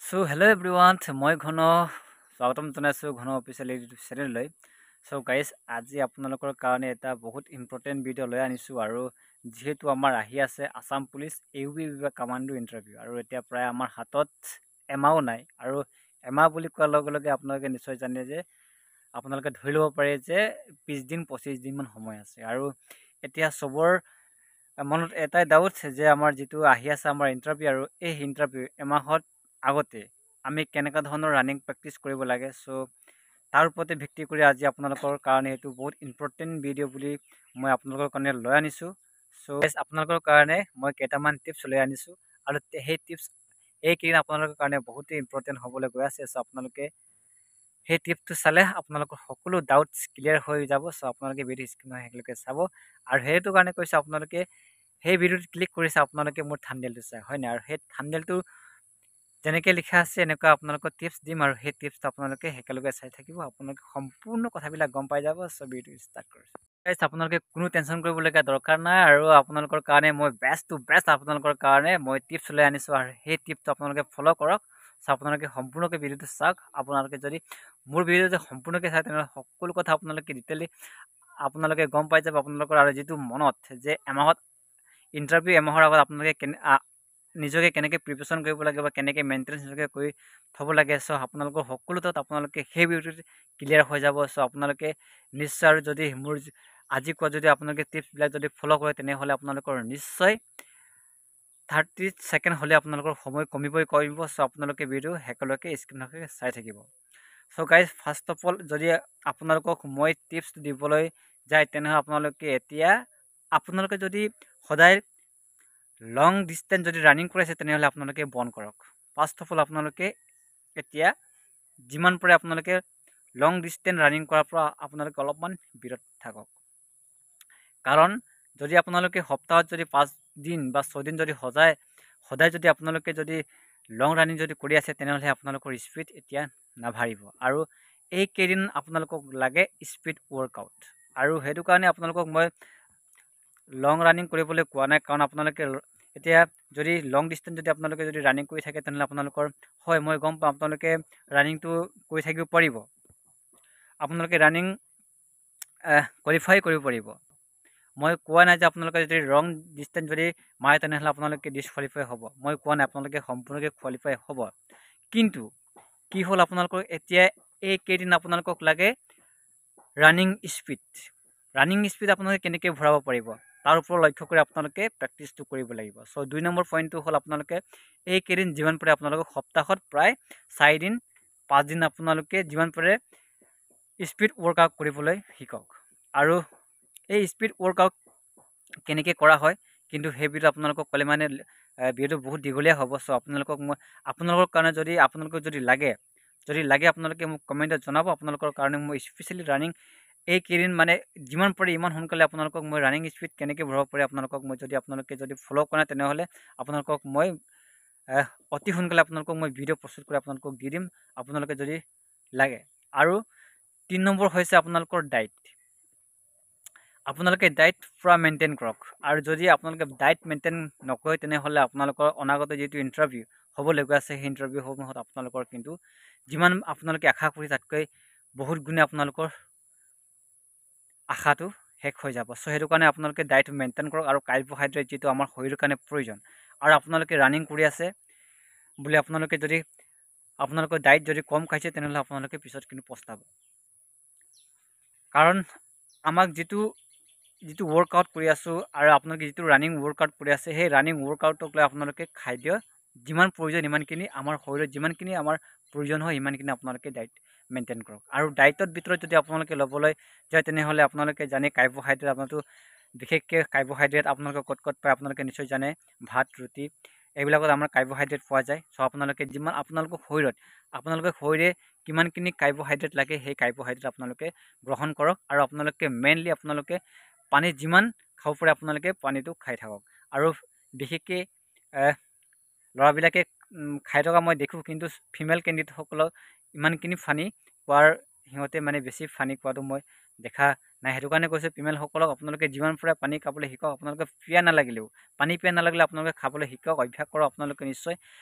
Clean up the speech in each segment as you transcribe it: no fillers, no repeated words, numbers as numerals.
চ' hello' everyone, মই ঘন স্বাগতম জনাইছোঁ ঘন অফিচিয়েল ইউটিউব চেনেললৈ। চ' গাইজ, আজি আপোনালোকৰ কাৰণে এটা বহুত ইম্পৰ্টেণ্ট ভিডিঅ' লৈ আনিছোঁ। আৰু যিহেতু আমাৰ আহি আছে আছাম পুলিচ ইউ বি বিভাগ কামাণ্ডো ইণ্টাৰভিউ, আৰু এতিয়া প্ৰায় আমাৰ হাতত এমাহো নাই। আৰু এমাহ বুলি কোৱাৰ লগে লগে আপোনালোকে নিশ্চয় জানে যে আপোনালোকে ধৰি ল'ব পাৰে যে 20 দিন 25 দিনমান সময় আছে। আৰু এতিয়া চবৰ মনত এটাই ডাউট যে আমাৰ যিটো আহি আছে আমাৰ ইণ্টাৰভিউ, আৰু এই ইণ্টাৰভিউ এমাহত আগতে আমি কেনেকুৱা ধৰণৰ ৰানিং প্ৰেক্টিচ কৰিব লাগে। চ' তাৰ ওপৰতে ভিত্তি কৰি আজি আপোনালোকৰ কাৰণে এইটো বহুত ইম্পৰ্টেণ্ট ভিডিঅ' বুলি মই আপোনালোকৰ কাৰণে লৈ আনিছোঁ। চ' আপোনালোকৰ কাৰণে মই কেইটামান টিপছ লৈ আনিছোঁ আৰু সেই টিপছ এইকেইদিন আপোনালোকৰ কাৰণে বহুতেই ইম্পৰ্টেণ্ট হ'বলৈ গৈ আছে। চ' আপোনালোকে সেই টিপছটো চালে আপোনালোকৰ সকলো ডাউটছ ক্লিয়াৰ হৈ যাব। চ' আপোনালোকে ভিডিঅ' স্ক্ৰীণৰ শেষলৈকে চাব। আৰু সেইটো কাৰণে কৈছোঁ, আপোনালোকে সেই ভিডিঅ'টোত ক্লিক কৰিছে আপোনালোকে মোৰ থাম্বনেইলটো চাই, হয় নাই? আৰু সেই থাম্বনেইলটো যেনেকৈ লিখা আছে, এনেকুৱা আপোনালোকক টিপছ দিম আৰু সেই টিপছটো আপোনালোকে একেলগে চাই থাকিব, আপোনালোকে সম্পূৰ্ণ কথাবিলাক গম পাই যাব। চ' ভিডিঅ'টো ষ্টাৰ্ট কৰিছোঁ। গাইজ, আপোনালোকে কোনো টেনশ্যন কৰিবলগীয়া দৰকাৰ নাই। আৰু আপোনালোকৰ কাৰণে মই বেষ্ট টু বেষ্ট আপোনালোকৰ কাৰণে মই টিপছ লৈ আনিছোঁ আৰু সেই টিপছটো আপোনালোকে ফ'ল' কৰক। চ' আপোনালোকে সম্পূৰ্ণকৈ ভিডিঅ'টো চাওক। আপোনালোকে যদি মোৰ ভিডিঅ'টো সম্পূৰ্ণকৈ চায়, তেনেহ'লে সকলো কথা আপোনালোকে ডিটেইলি আপোনালোকে গম পাই যাব। আপোনালোকৰ আৰু যিটো মনত যে এমাহত ইণ্টাৰভিউ, এমাহৰ আগত আপোনালোকে কেনে নিজকে কেনেকৈ প্ৰিপেৰেশ্যন কৰিব লাগে বা কেনেকৈ মেইনটেনেঞ্চ নিজকে কৰি থ'ব লাগে, চ' আপোনালোকৰ সকলো তাত আপোনালোকে সেই ভিডিঅ'টোত ক্লিয়াৰ হৈ যাব। চ' আপোনালোকে নিশ্চয় আৰু যদি মোৰ আজি কোৱা যদি আপোনালোকে টিপছবিলাক যদি ফ'ল' কৰে, তেনেহ'লে আপোনালোকৰ নিশ্চয় 30 ছেকেণ্ড হ'লে আপোনালোকৰ সময় কমিবই কমিব। চ' আপোনালোকে ভিডিঅ' শেষলৈকে স্ক্ৰীণলৈকে চাই থাকিব। চ' গাইজ, ফাৰ্ষ্ট অফ অল যদি আপোনালোকক মই টিপছ দিবলৈ যায়, তেনেহ'লে আপোনালোকে এতিয়া আপোনালোকে যদি সদায় লং ডিষ্টেঞ্চ যদি ৰানিং কৰি আছে, তেনেহ'লে আপোনালোকে বন্ধ কৰক। ফাৰ্ষ্ট অফ অল আপোনালোকে এতিয়া যিমান পাৰে আপোনালোকে লং ডিষ্টেঞ্চ ৰানিং কৰাৰ পৰা আপোনালোকে অলপমান বিৰত থাকক। কাৰণ যদি আপোনালোকে সপ্তাহত যদি 5 দিন বা 6 দিন যদি সদায় সদায় যদি আপোনালোকে যদি লং ৰানিং যদি কৰি আছে, তেনেহ'লে আপোনালোকৰ স্পীড এতিয়া নাবাঢ়িব। আৰু এইকেইদিন আপোনালোকক লাগে স্পীড ৱৰ্কআউট। আৰু সেইটো কাৰণে আপোনালোকক মই লং ৰানিং কৰিবলৈ কোৱা নাই। কাৰণ আপোনালোকে এতিয়া যদি লং ডিষ্টেঞ্চ যদি আপোনালোকে যদি ৰানিং কৰি থাকে, তেনেহ'লে আপোনালোকৰ হয়, মই গম পাওঁ, আপোনালোকে ৰানিংটো কৰি থাকিব পাৰিব, আপোনালোকে ৰানিং কোৱালিফাই কৰিব পাৰিব। মই কোৱা নাই যে আপোনালোকে যদি লং ডিষ্টেঞ্চ যদি মাৰে, তেনেহ'লে আপোনালোকে ডিছকুৱালিফাই হ'ব। মই কোৱা নাই, আপোনালোকে সম্পূৰ্ণকৈ কোৱালিফাই হ'ব। কিন্তু কি হ'ল, আপোনালোকৰ এতিয়া এইকেইদিন আপোনালোকক লাগে ৰানিং স্পীড। ৰানিং স্পীড আপোনালোকে কেনেকৈ ভৰাব পাৰিব, তাৰ ওপৰত লক্ষ্য কৰি আপোনালোকে প্ৰেক্টিচটো কৰিব লাগিব। চ' 2 নম্বৰ পইণ্টটো হ'ল, আপোনালোকে এইকেইদিন যিমান পাৰে আপোনালোকে সপ্তাহত প্ৰায় 4 দিন 5 দিন আপোনালোকে যিমান পাৰে স্পীড ৱৰ্কআউট কৰিবলৈ শিকক। আৰু এই স্পীড ৱৰ্কআউট কেনেকৈ কৰা হয়, কিন্তু সেই ভিডিঅ' আপোনালোকক ক'লে মানে ভিডিঅ'টো বহুত দীঘলীয়া হ'ব। চ' আপোনালোকক মই আপোনালোকৰ কাৰণে যদি আপোনালোকক যদি লাগে, আপোনালোকে মোক কমেণ্টত জনাব। আপোনালোকৰ কাৰণে মই স্পেচিয়েলি ৰানিং এইকেইদিন মানে যিমান পাৰে ইমান সোনকালে আপোনালোকক মই ৰানিং স্পীড কেনেকৈ বঢ়াব পাৰে, আপোনালোকক মই যদি আপোনালোকে যদি ফ'ল' কৰে, তেনেহ'লে আপোনালোকক মই অতি সোনকালে আপোনালোকক মই ভিডিঅ' প্ৰস্তুত কৰি আপোনালোকক দি দিম, আপোনালোকে যদি লাগে। আৰু 3 নম্বৰ হৈছে আপোনালোকৰ ডাইট। আপোনালোকে ডাইট পূৰা মেইনটেইন কৰক। আৰু যদি আপোনালোকে ডাইট মেইনটেইন নকৰে, তেনেহ'লে আপোনালোকৰ অনাগত যিটো ইণ্টাৰভিউ হ'বলৈ গৈ আছে, সেই ইণ্টাৰভিউসমূহত আপোনালোকৰ কিন্তু যিমান আপোনালোকে আশা কৰি তাতকৈ বহুত গুণে আপোনালোকৰ আশাটো শেষ হৈ যাব। চ' সেইটো কাৰণে আপোনালোকে ডাইট মেইনটেইন কৰক আৰু কাৰ্বহাইড্ৰেট যিটো আমাৰ শৰীৰৰ কাৰণে প্ৰয়োজন। আৰু আপোনালোকে ৰানিং কৰি আছে বুলি আপোনালোকে যদি আপোনালোকৰ ডাইট যদি কম খাইছে, তেনেহ'লে আপোনালোকে পিছত কিন্তু পস্তাব। কাৰণ আমাক যিটো যিটো ৱৰ্কআউট কৰি আছোঁ আৰু আপোনালোকে যিটো ৰানিং ৱৰ্কআউট কৰি আছে, সেই ৰানিং ৱৰ্কআউটক লৈ আপোনালোকে খাদ্য যিমান প্ৰয়োজন ইমানখিনি, আমাৰ শৰীৰত যিমানখিনি আমাৰ প্ৰয়োজন হয়, সিমানখিনি আপোনালোকে ডাইট মেইনটেইন কৰক। আৰু ডাইটৰ ভিতৰত যদি আপোনালোকে ল'বলৈ যায়, তেনেহ'লে আপোনালোকে জানে কাৰ্বহাইড্ৰেট, আপোনাৰতো বিশেষকৈ কাৰ্বহাইড্ৰেট আপোনালোকে ক'ত ক'ত পায় আপোনালোকে নিশ্চয় জানে। ভাত, ৰুটি এইবিলাকত আমাৰ কাৰ্বহাইড্ৰেট পোৱা যায়। চ' আপোনালোকে যিমান আপোনালোকৰ শৰীৰত আপোনালোকৰ শৰীৰে কিমানখিনি কাৰ্বহাইড্ৰেট লাগে, সেই কাৰ্বহাইড্ৰেট আপোনালোকে গ্ৰহণ কৰক। আৰু আপোনালোকে মেইনলি আপোনালোকে পানী যিমান খাব পাৰে আপোনালোকে পানীটো খাই থাকক। আৰু বিশেষকৈ ল'ৰাবিলাকে খাই থকা মই দেখোঁ, কিন্তু ফিমেল কেণ্ডিডেটসকলক ইমানখিনি পানী খোৱাৰ সিহঁতে মানে বেছি পানী খোৱাটো মই দেখা নাই। সেইটো কাৰণে কৈছোঁ ফিমেলসকলক আপোনালোকে যিমান পাৰে পানী খাবলৈ শিকক। আপোনালোকে পিয়াহ নালাগিলেও, পানী পিয়াহ নালাগিলে আপোনালোকে খাবলৈ শিকক, অভ্যাস কৰক। আপোনালোকে নিশ্চয়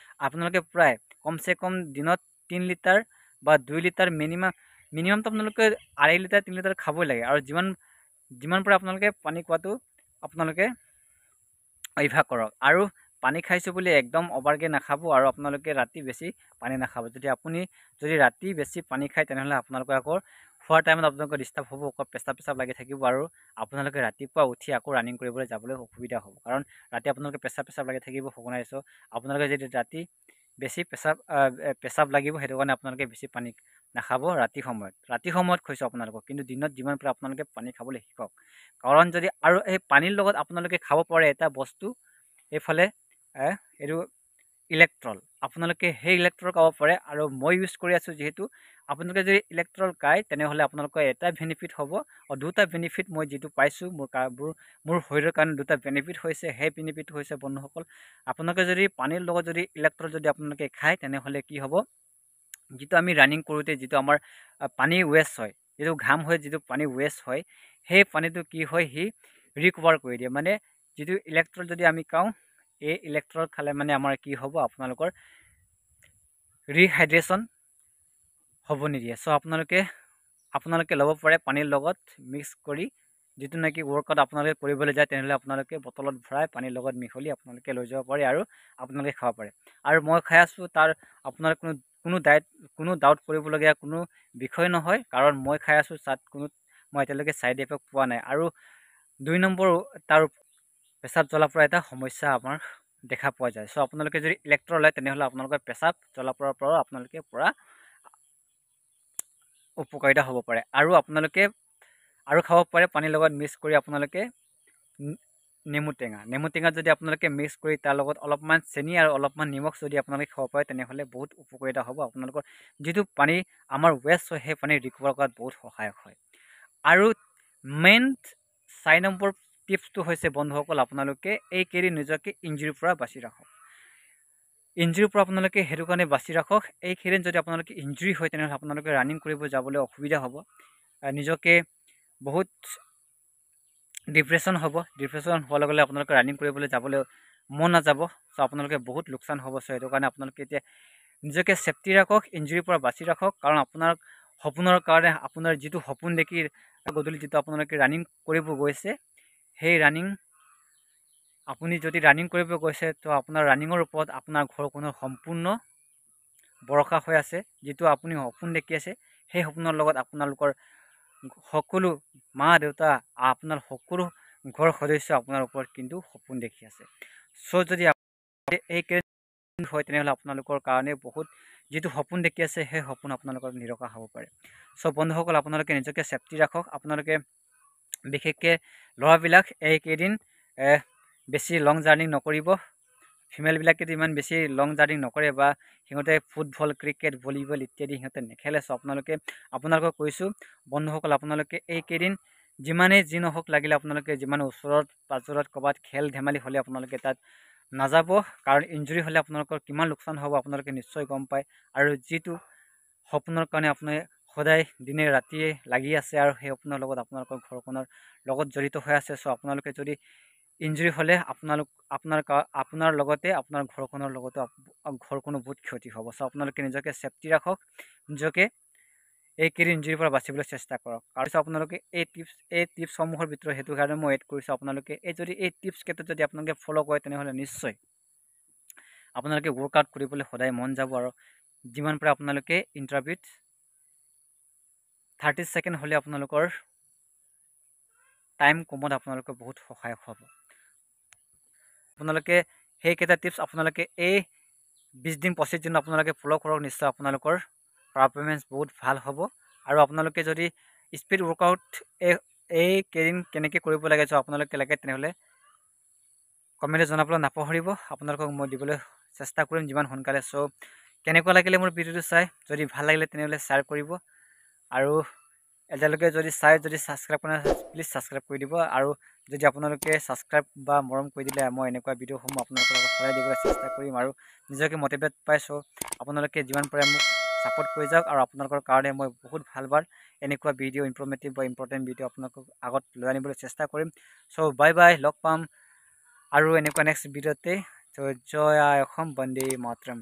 আপোনালোকে প্ৰায় কমচে কম দিনত 3 লিটাৰ বা 2 লিটাৰ মিনিমামটো আপোনালোকে 2.5 লিটাৰ 3 লিটাৰ খাবই লাগে। আৰু যিমান যিমান পাৰে আপোনালোকে পানী খোৱাটো আপোনালোকে অভ্যাস কৰক। আৰু পানী খাইছোঁ বুলি একদম অভাৰকৈ নাখাব আৰু আপোনালোকে ৰাতি বেছি পানী নাখাব। যদি আপুনি যদি ৰাতি বেছি পানী খায় তেনেহ'লে আপোনালোকৰ আকৌ খোৱাৰ টাইমত আপোনালোকৰ ডিষ্টাৰ্ব হ'ব, আকৌ পেচাব পেচাব লাগি থাকিব আৰু আপোনালোকে ৰাতিপুৱা উঠি আকৌ ৰানিং কৰিবলৈ যাবলৈ অসুবিধা হ'ব, কাৰণ ৰাতি আপোনালোকে পেচাব পেচাব লাগি থাকিব সঘনাই। চ' আপোনালোকে যদি ৰাতি বেছি পেচাব পেচাব লাগিব, সেইটো কাৰণে আপোনালোকে বেছি পানী নাখাব ৰাতি সময়ত। ৰাতি সময়ত কৈছোঁ আপোনালোকক, কিন্তু দিনত যিমান পাৰে আপোনালোকে পানী খাবলৈ শিকক। কাৰণ যদি আৰু এই পানীৰ লগত আপোনালোকে খাব পাৰে এটা বস্তু, এইফালে এইটো ইলেক্ট্ৰল, আপোনালোকে সেই ইলেক্ট্ৰল খাব পাৰে। আৰু মই ইউজ কৰি আছোঁ যিহেতু, আপোনালোকে যদি ইলেক্ট্ৰল খায় তেনেহ'লে আপোনালোকৰ এটা বেনিফিট হ'ব, দুটা বেনিফিট মই যিটো পাইছোঁ মোৰ শৰীৰৰ কাৰণে দুটা বেনিফিট হৈছে। সেই বেনিফিট হৈছে বন্ধুসকল, আপোনালোকে যদি পানীৰ লগত যদি ইলেক্ট্ৰল যদি আপোনালোকে খায় তেনেহ'লে কি হ'ব, যিটো আমি ৰানিং কৰোঁতে যিটো আমাৰ পানী ৱেষ্ট হয়, যিটো ঘাম হৈ যিটো পানী ৱেষ্ট হয়, সেই পানীটো কি হয়, সি ৰিকভাৰ কৰি দিয়ে। মানে যিটো ইলেক্ট্ৰল যদি আমি খাওঁ, এই ইলেক্ট্ৰল খালে মানে আমাৰ কি হ'ব, আপোনালোকৰ ৰিহাইড্ৰেশ্যন হ'ব নিদিয়ে। চ' আপোনালোকে ল'ব পাৰে পানীৰ লগত মিক্স কৰি, যিটো নেকি ৱৰ্কআউট আপোনালোকে কৰিবলৈ যায় তেনেহ'লে আপোনালোকে বটলত ভৰাই পানীৰ লগত মিহলি আপোনালোকে লৈ যাব পাৰে আৰু আপোনালোকে খাব পাৰে। আৰু মই খাই আছোঁ, তাৰ আপোনাৰ কোনো ডাউট কৰিবলগীয়া কোনো বিষয় নহয়, কাৰণ মই খাই আছোঁ, তাত কোনো মই এতিয়ালৈকে ছাইড এফেক্ট পোৱা নাই। আৰু 2 নম্বৰ তাৰ পেচাব জ্বলা পৰা এটা সমস্যা আমাৰ দেখা পোৱা যায়। চ' আপোনালোকে যদি ইলেক্ট্ৰল লয় তেনেহ'লে আপোনালোকৰ পেচাব জ্বলা পৰাৰ পৰাও আপোনালোকে পৰা উপকাৰিতা হ'ব পাৰে। আৰু আপোনালোকে আৰু খাব পাৰে পানীৰ লগত মিক্স কৰি আপোনালোকে নেমু টেঙা। নেমু টেঙা যদি আপোনালোকে মিক্স কৰি তাৰ লগত অলপমান চেনি আৰু অলপমান নিমখ যদি আপোনালোকে খাব পাৰে তেনেহ'লে বহুত উপকাৰিতা হ'ব। আপোনালোকৰ যিটো পানী আমাৰ ৱেষ্ট হয়, সেই পানী ৰিকভাৰ কৰাত বহুত সহায়ক হয়। আৰু মেইন 4 নম্বৰ টিপছটো হৈছে বন্ধুসকল, আপোনালোকে এইকেইদিন নিজকে ইঞ্জুৰিৰ পৰা বাচি ৰাখক। ইঞ্জুৰিৰ পৰা আপোনালোকে সেইটো কাৰণে বাচি ৰাখক। এইকেইদিন যদি আপোনালোকে ইঞ্জুৰি হয় তেনেহ'লে আপোনালোকে ৰানিং কৰিব যাবলৈ অসুবিধা হ'ব, নিজকে বহুত ডিপ্ৰেশ্যন হ'ব। ডিপ্ৰেশ্যন হোৱাৰ লগে লগে আপোনালোকে ৰানিং কৰিবলৈ যাবলৈ মন নাযাব। চ' আপোনালোকে বহুত লোকচান হ'ব। চ' সেইটো কাৰণে আপোনালোকে এতিয়া নিজকে ছেফটি ৰাখক, ইঞ্জুৰিৰ পৰা বাচি ৰাখক। কাৰণ আপোনাৰ সপোনৰ কাৰণে, আপোনাৰ যিটো সপোন দেখি গধূলি যিটো আপোনালোকে ৰানিং কৰিব গৈছে, সেই ৰানিং আপুনি যদি ৰানিং কৰিব গৈছে তো আপোনাৰ ৰানিঙৰ ওপৰত আপোনাৰ ঘৰখনৰ সম্পূৰ্ণ ভৰসা হৈ আছে। যিটো আপুনি সপোন দেখি আছে, সেই সপোনৰ লগত আপোনালোকৰ সকলো মা দেউতা, আপোনাৰ সকলো ঘৰ সদস্য আপোনাৰ ওপৰত কিন্তু সপোন দেখি আছে। চ' যদি এই হয় তেনেহ'লে আপোনালোকৰ কাৰণে বহুত যিটো সপোন দেখি আছে সেই সপোন আপোনালোকৰ নিৰাশা হ'ব পাৰে। চ' বন্ধুসকল, আপোনালোকে নিজকে ছেফটি ৰাখক। আপোনালোকে বিশেষকৈ ল'ৰাবিলাক এইকেইদিন বেছি লং জাৰ্ণি নকৰিব। ফিমেলবিলাকেতো ইমান বেছি লং জাৰ্ণি নকৰে বা সিহঁতে ফুটবল, ক্ৰিকেট, ভলীবল ইত্যাদি সিহঁতে নেখেলে। চ' আপোনালোকক কৈছোঁ বন্ধুসকল, আপোনালোকে এইকেইদিন যিমানেই যি নহওক লাগিলে আপোনালোকে যিমান ওচৰত পাজৰত ক'ৰবাত খেল ধেমালি হ'লে আপোনালোকে তাত নাযাব, কাৰণ ইঞ্জুৰি হ'লে আপোনালোকৰ কিমান লোকচান হ'ব আপোনালোকে নিশ্চয় গম পায়। আৰু যিটো সপোনৰ কাৰণে আপুনি সদায় দিনে ৰাতিয়ে লাগি আছে আৰু সেই সপোনৰ লগত আপোনালোকৰ ঘৰখনৰ লগত জড়িত হৈ আছে। চ' আপোনালোকে যদি ইঞ্জুৰি হ'লে আপোনাৰ লগতে আপোনাৰ ঘৰখনৰ লগতো ঘৰখনো বহুত ক্ষতি হ'ব। চ' আপোনালোকে নিজকে ছেফটি ৰাখক, নিজকে এইকেইদিন ইঞ্জুৰিৰ পৰা বাচিবলৈ চেষ্টা কৰক। তাৰপিছত আপোনালোকে এই টিপছসমূহৰ ভিতৰত সেইটো কাৰণে মই এড কৰিছোঁ, আপোনালোকে এই যদি এই টিপছ ক্ষেত্ৰত যদি আপোনালোকে ফ'ল' কৰে তেনেহ'লে নিশ্চয় আপোনালোকে ৱৰ্কআউট কৰিবলৈ সদায় মন যাব। আৰু যিমান পাৰে আপোনালোকে ইণ্টাৰভিউত 30 ছেকেণ্ড হ'লে আপোনালোকৰ টাইম কমত আপোনালোকৰ বহুত সহায়ক হ'ব। আপোনালোকে সেইকেইটা টিপছ আপোনালোকে এই 20 দিন 25 দিন আপোনালোকে ফ'ল' কৰক, নিশ্চয় আপোনালোকৰ পাৰফৰ্মেঞ্চ বহুত ভাল হ'ব। আৰু আপোনালোকে যদি স্পীড ৱৰ্কআউট এই কেইদিন কেনেকৈ কৰিব লাগে চ' আপোনালোকে লাগে তেনেহ'লে কমেণ্টত জনাবলৈ নাপাহৰিব। আপোনালোকক মই দিবলৈ চেষ্টা কৰিম যিমান সোনকালে। চ' কেনেকুৱা লাগিলে মোৰ ভিডিঅ'টো চাই, যদি ভাল লাগিলে তেনেহ'লে শ্বেয়াৰ কৰিব। আৰু এতিয়ালৈকে যদি চাই যদি ছাবস্ক্ৰাইব কৰা প্লিজ ছাবস্ক্ৰাইব কৰি দিব। আৰু যদি আপোনালোকে ছাবস্ক্ৰাইব বা মৰম কৰি দিলে মই এনেকুৱা ভিডিঅ'সমূহ আপোনালোকৰ লগত সদায় দিবলৈ চেষ্টা কৰিম আৰু নিজকে মটিভেট পাইছোঁ। আপোনালোকে যিমান পাৰে মোক ছাপোৰ্ট কৰি যাওক আৰু আপোনালোকৰ কাৰণে মই বহুত ভাল ভাল এনেকুৱা ভিডিঅ', ইনফৰ্মেটিভ বা ইম্পৰ্টেণ্ট ভিডিঅ' আপোনালোকক আগত লৈ আনিবলৈ চেষ্টা কৰিম। চ' বাই বাই, লগ পাম আৰু এনেকুৱা নেক্সট ভিডিঅ'তে। চ' জয় আই অসম, বন্দে মাতৰম।